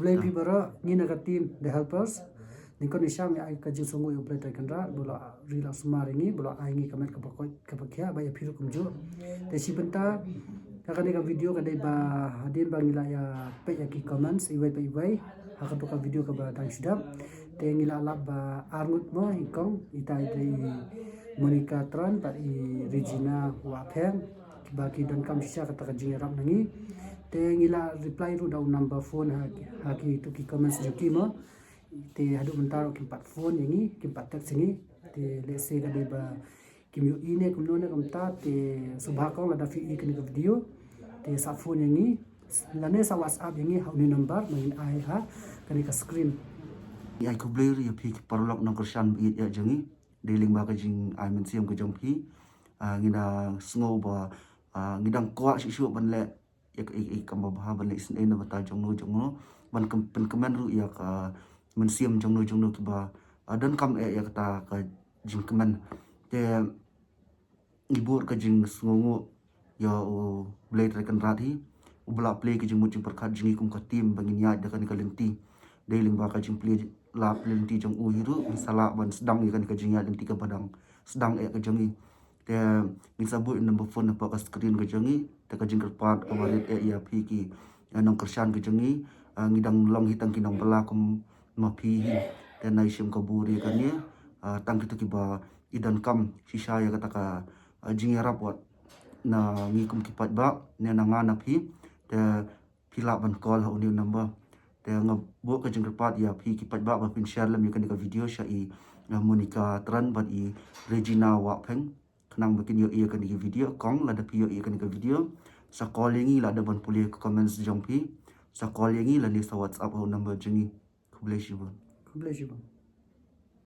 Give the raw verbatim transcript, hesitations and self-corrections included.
Khublei phi baroh, ngi na ka team The Helpers. Nyngkong nyngshong ngi ai ka jingsngewnguh ïa U Blei Trai Kynrad ba u la ri la sumar ïa ngi, ba u la ai ngi ka met kaba koit kaba khiah, bad ïa phi ruh kumjuh. Te shi bynta ha kane ka video ka dei ba hadien ba ngi la ïa peit ïa ki comments iwei pa iwei ha kato ka video kaba dang shu dep, te ngi la lap ba ar ngut mo nyngkong, ita i dei i Monica Tran bad i Regina Wahpheng, ba ki donkam shisha kata ka jingïarap na ngi. Te ngi la reply ruh da u number phone ha, ha kito ki comments jong ki mo. Te haduh mynta ruh kim pat phone ïa ngi, kim pat text ïa ngi. Te lehse ka dei ba kim ïohi ne kumno ne kumta, te sngewbha kong lada phi ïohi kane ka video, te sa phone ïa ngi lane sa WhatsApp ïa ngi ha une u number ba ngin ai ha kane ka screen. Ngi ai khublei ruh ïa phi ki paralok nongkyrshan ba ïeit ïa jong ngi. Dei lyngba ka jingai mynsiem ka jong phi, ah, ngi da sngew ba, ah, ngi dang kwah shuh shuh ban leh ïa ka, ïa ka, ïa ka kam babha, ban leh isynei na bynta jong no jong no, ban kym-, pynkmen ruh ïa ka mynsiem jong no jong no kiba, ah, donkam eh ïa kata ka jingkmen. Te ngi bud ka jingsngewnguh ïa U Blei Trai Kynrad hi, uba la plie ka jingmut jingpyrkhat jong ngi kum ka team ba ngin ïaid da kane ka lynti. Dei lyngba ka jingplie lap lynti jong u hi ruh ngin sa lah ban sdang ïa kane ka jingïaid lynti kaba dang sdang eh ka jong ngi. Te ngin sa buh number phone hapoh ka screen ka jong ngi. Te ka jingkyrpad kaba rit eh ïa phi ki, eh, nongkyrshan ka jong ngi, ah, ngi dang long hi tang ki nongbylla kum ma phi hi. Te nai shim ka buri kane, ah, tang kito kiba i donkam shisha ïa kata ka, ah, jingïarap wat na ngi kum ki paidbah ne na nga na phi. Te phi lah ban call ha une u number. Te nga buh ka jingkyrpad ïa phi ki paidbah ba phin share lem ïa kane ka video sha i, ah, Monica Tran bad i Regina Wahpheng, khnang ba kin ïohi ïa kane ka video. Kong, lada phi ïohi ïa kane ka video, sa call ïa ngi, lada ban pule ka comments jong phi, sa call ïa ngi lane sa WhatsApp ha u number jong ngi. Khublei shibun. Khublei shibun.